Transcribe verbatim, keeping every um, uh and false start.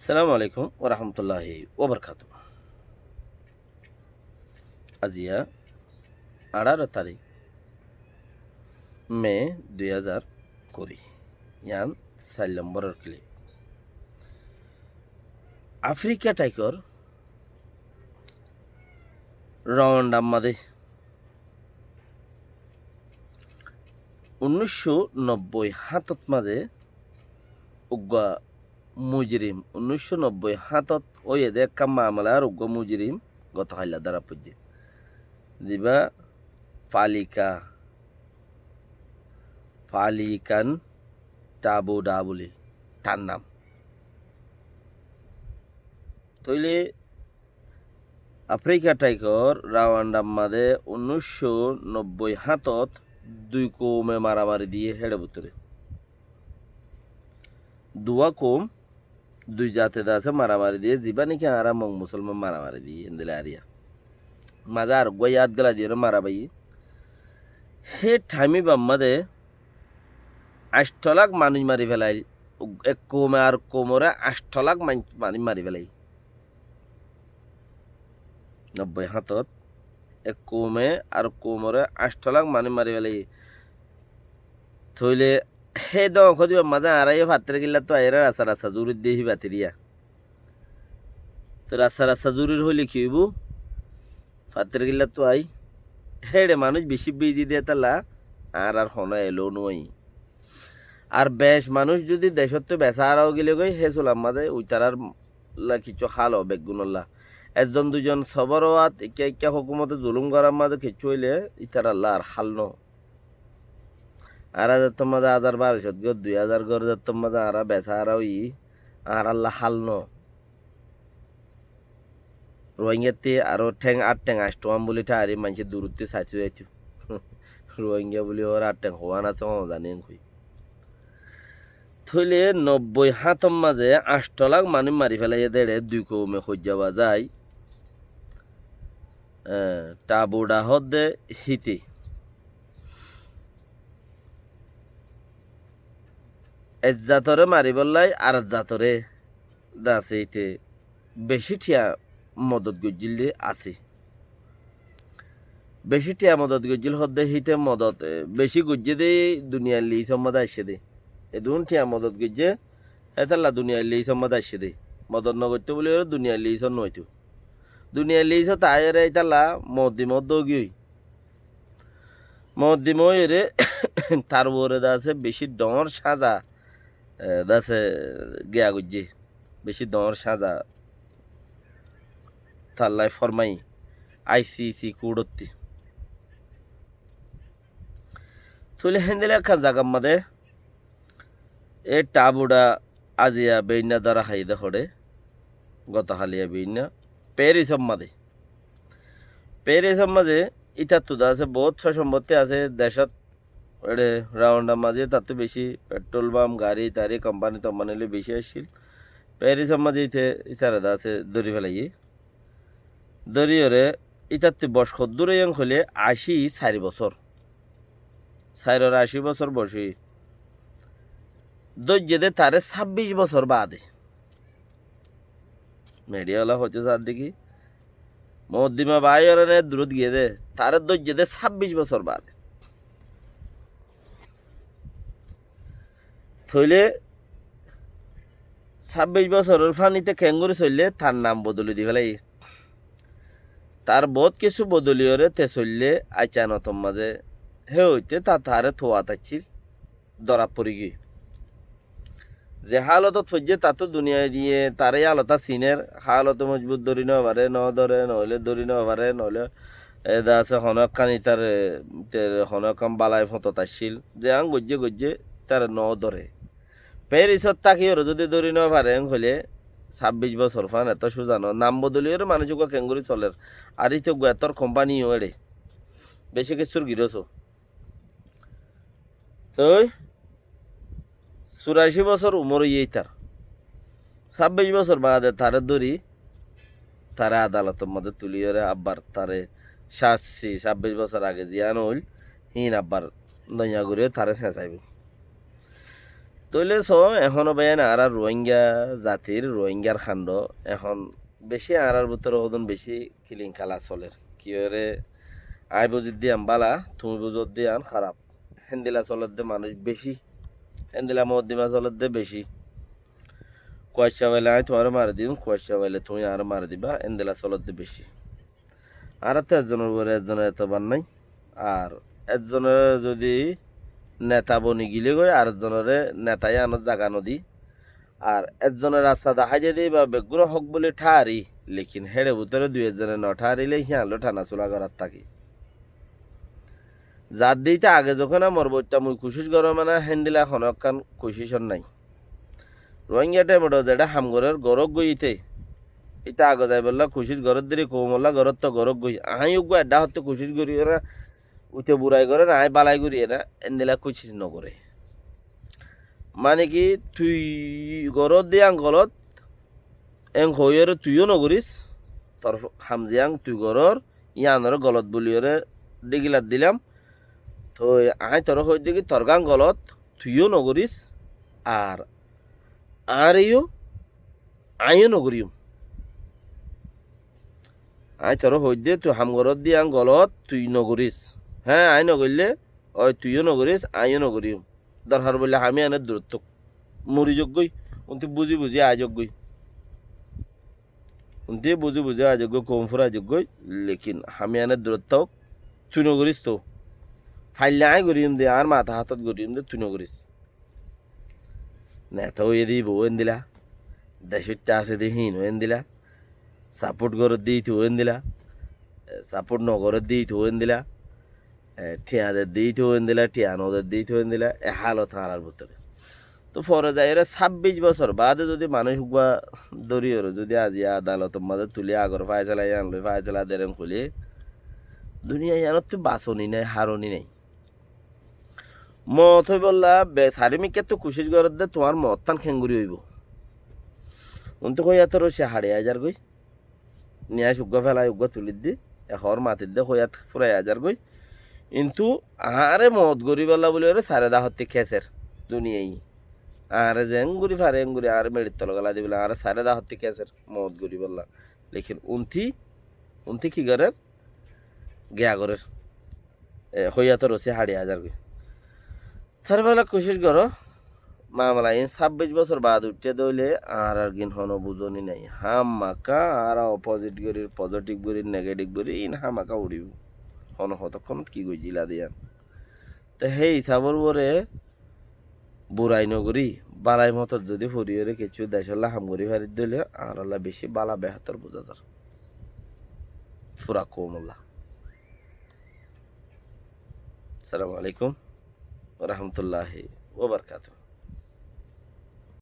Assalamu alaikum warahmatulláhi wabarakátuhu. Aziya añçáro tarík Me dui házar kuri. Yián sair lombóror kilip. Afrika thaikor Ruwandar mazé unnúiccó nobbói háñtot mazé uggúa mujirim, unnúiccó nobbói háñtot óiye dé ekkán mamela, ar uggúa mujirim goto hailla dóra foijjé. Zibá Falika, Falikan Tabuda buli tar nam. Tóile Afrika thaikor Ruwandar mazé unnúiccó nobbói háñtot dui koume maramari diyé héçe bútore. Duwá koum, dui zate de asé maramari diyé, zibá niki añára Mok Musolman maramari diyé, endilla ariya. Mazé ar uggúa yad gela diyóre mara baiyé. Hé thaim ibá mazé añctho lak manúic mari felail, ek koume ar koumoré añctho lak man-, manúic mari felail. Nobbói háñtot ek koume ar koumoré añctho lak manúic mari felaiyé. Tóile hé dóñr hodibár mazé añára yó Fattirkilláttu aiyóre rasta rasta zúrir dé híba tiriya. Toi rasta rasta zúrir hoilé ki óibo? Fattirkilláttu ai héçe manúic bicí bizi dé tálla añárar honó elóu no ai. Ar bec manúic zudi decóttu besá ara ói gilé goi, hé sular mazé uitarár lla kiccú hál ó beggúnolla. Ezzon duizon sobor óat ikká ikká hókumote zulúm gorár mazé kiccú óile ítaralla ar hál no. Añára zettór mazé házar barocót gór, dui házar gór zettór mazé añára besá ara óiyi, añáralla hál no. Ruáingattí aró théng, át théng añctho am buli thári maincé duruttí saitó zaitó. Ruáinga buli hoór át théng hoán asé hoóñzani enkui. Tóile nobbói háñtor mazé añctho lak manúic mari félaiyé dé éçe dui koume hoijja bazai. Eh, Tabuda hoódde híte. Ek zatoré maribóllai ar ek zatoré dase íte bicí thiañ modot goijjíl dé asé. Bicí thiañ modot goijjíl hoódde híte modot, e, bicí goijjé dé duniyair lisór modé aiccé dé. Edún thiañ modot goijjé, hétolla duniyair lisór modé aiccé dé. Modot nogoittó buli óre duniyair lisót noóito. Duniyair lisót aiyóre ítalla moddima ódde ógiyoi. Moddima óiyore tar uore dase bicí dhoóñr cáñza, e, dase giya goijjé. Bicí dhoóñr cáñza tallai formai I C C kuçottí. Tóile héndilla ekkán zagar mazé e Tabuda aziya beinna dóra háiye dé hoçé, goto háliya beinna Perisor mazé. Perisor mazé ítattu dase boóut sócombottí asé, decót éçe Ruwandar mazé ítattu bicí petrol pamp, gari tari, kompani tompani loi bicí accíl. Perisor mazé íte, ítare dase dóri félaiyé. Dóriyoré ítattú boc hoddúr óiye hoilé ací sair bosór. Sairor ací bosór boc óiye. Dóijje dé taré sábbic bosór baade. Midiya ola hoitó sar dé ki, moddima bái óran e durot giyé dé, taré dóijje dé sábbic bosór baade. Tóile sábbic bosoror fánite keéngorí soillé tar nam bodoli di félaiyé. Tar boóut kessú bodoliyoré te soillé aiccanotor mazé. Hé óite ta taré tuat aiccíl, dórat forigiyói. Ze hálotot foijjé tattú duniyai diye taré yálota sinér, hálote mojbut dóri nofaré, nodóre, noóile dóri nofaré, noóile e dase honó ekkán ítar, e, te honó ekkán balai foñtot aiccíl. Ze añgóijje goijjé taré nodóre. Perisot tákiyoré zudi dóri nofaré, en hoilé sábbic bosór fán etó cúza no. Nam bodoliyoré manúic uggúa keéngorí solér. Ar íte uggúa etór kompani yó éçe. Bicí kessúr girós ó. Toi, surací bosór umór óiye ítar. Sábbic bosór baade taré dóri, taré adalotor mazé tuliyoré abbar taré cácci, sábbic bosór age ziyán óil, híin abbar doiña goríyoré taré señsaibóu. Tóile só, ehón bái añárar Ruáinga zatir, Ruáingar hando, ehón beci añárar bútore hodún beci kilin kala solér. Kiyóre, aññí buzídde yián bála, tuñí buzódde yián háraf. Héndila solédde manúic beci. Héndila moddima solédde beci. Kuaccá faile aññí tuáñre mari dim, kuaccá faile tuñí añáre mari diba, héndila solédde beci. Añárattú ezzonor uore ezzonor etobar nái. Ar ezzone zodi neta boni gile goi, ar ezzonoré neta yíanot zaga nodi. Ar ezzone rasta dahái diyé de íba beggúne hók buli thári, lekin héçe bútore dui ezzone no thárile híyan loi thana sula gorát táki. Zar de íte age zokón amor boitta mui kucíc gorom ena, héndila honó ekkán kucícor nái. Ruáinga thaimot zeçé ham gorér, gorók goi íte. Íte age zaibolla kucíc gorér deri koumolla gorótto gorók goi. Aññí uggúa edda hottú kucíc gorí ena, uite burai goré na, aññí bálai gorí ena, endila kucíc nogoré. Mane ki, tui goródde yián golot, en hoiyóre tuiyó nogorís, tor ham ziyán tui gorór, yíanoré golot buliyóre dhégilat dilam. Toi aññí toré hoóidde ki torgán golot, tuiyó nogorís, ar añáreyó, aññíyó nogoríyum. Aññí toré hoóidde tui ham goródde yián golot, tui nogorís. Hé, aññí nogoillé, ói tuiyó nogorís, aññíyó nogoríyum. Dorhar boille ham yían eddurót tók. Mori zokgói, untí buzí buzí aái zokgói. Untí buzí buzí aái zokgói, koum fúrai zokgói, lekin ham yían eddurót tók, tui nogorís to. Faille aññí goríyum de, añár mata hátot goríyum de, tui nogorís. Neta óiye de íba ó endila, decóitta asé de híin ó endila, sapót gorédde íte ó endila, sapót nogorédde íte ó endila, e, thiañ dedde íte ó endila, thiañ nodedde íte ó endila, e hálot añárar bútore. Toi fore zaiyóre sábbic bosór baade zodi manúic uggúa dóriyoré zodi aziya adalotor mazé tuli agor fáisela yían loi fáisela der en hoilé, duniya yíanottú basoni nái, haroni nái. Moot óibolla be-, sarimikkáttú kucíc gorédde tuáñr moottán keéngorí óibo. Untú hoiyátor rossi haçi aizar goi. Niyaic uggúa félai uggúa tulidde, e hoór matidde hoiyát fúrai aizar goi. Kintu añáre moot goríbolla buliyóre sairó dahottí késer duniyai. Añáre zeéngorí fare éngorí añáre meçir tole gala dibolla añáre sairó dahottí késer moot goríbolla. Lekin untí, untí ki gorér? Giya gorér. E, hoiyátor rossi haçi aizar goi. Tar bála kucíc goró, mamela iín sábbic bosór baade uiththé de óile añárar gin honó buzoni nái. Hámaka añára opozit gorír, pozitib gorír, negetiv gorír, iín hámaka uçíbo. Honó hotókkonót ki goijjíla de yían. Te hé hisabor uore burai nogorí, bálai motot zodi foriyóre kessú decólla ham gorí faridde óile añárálla bicí bála behétor buzá zar. Fura koumolla. Assalamu alaikum wa rahmatullahi wa barakatuhu.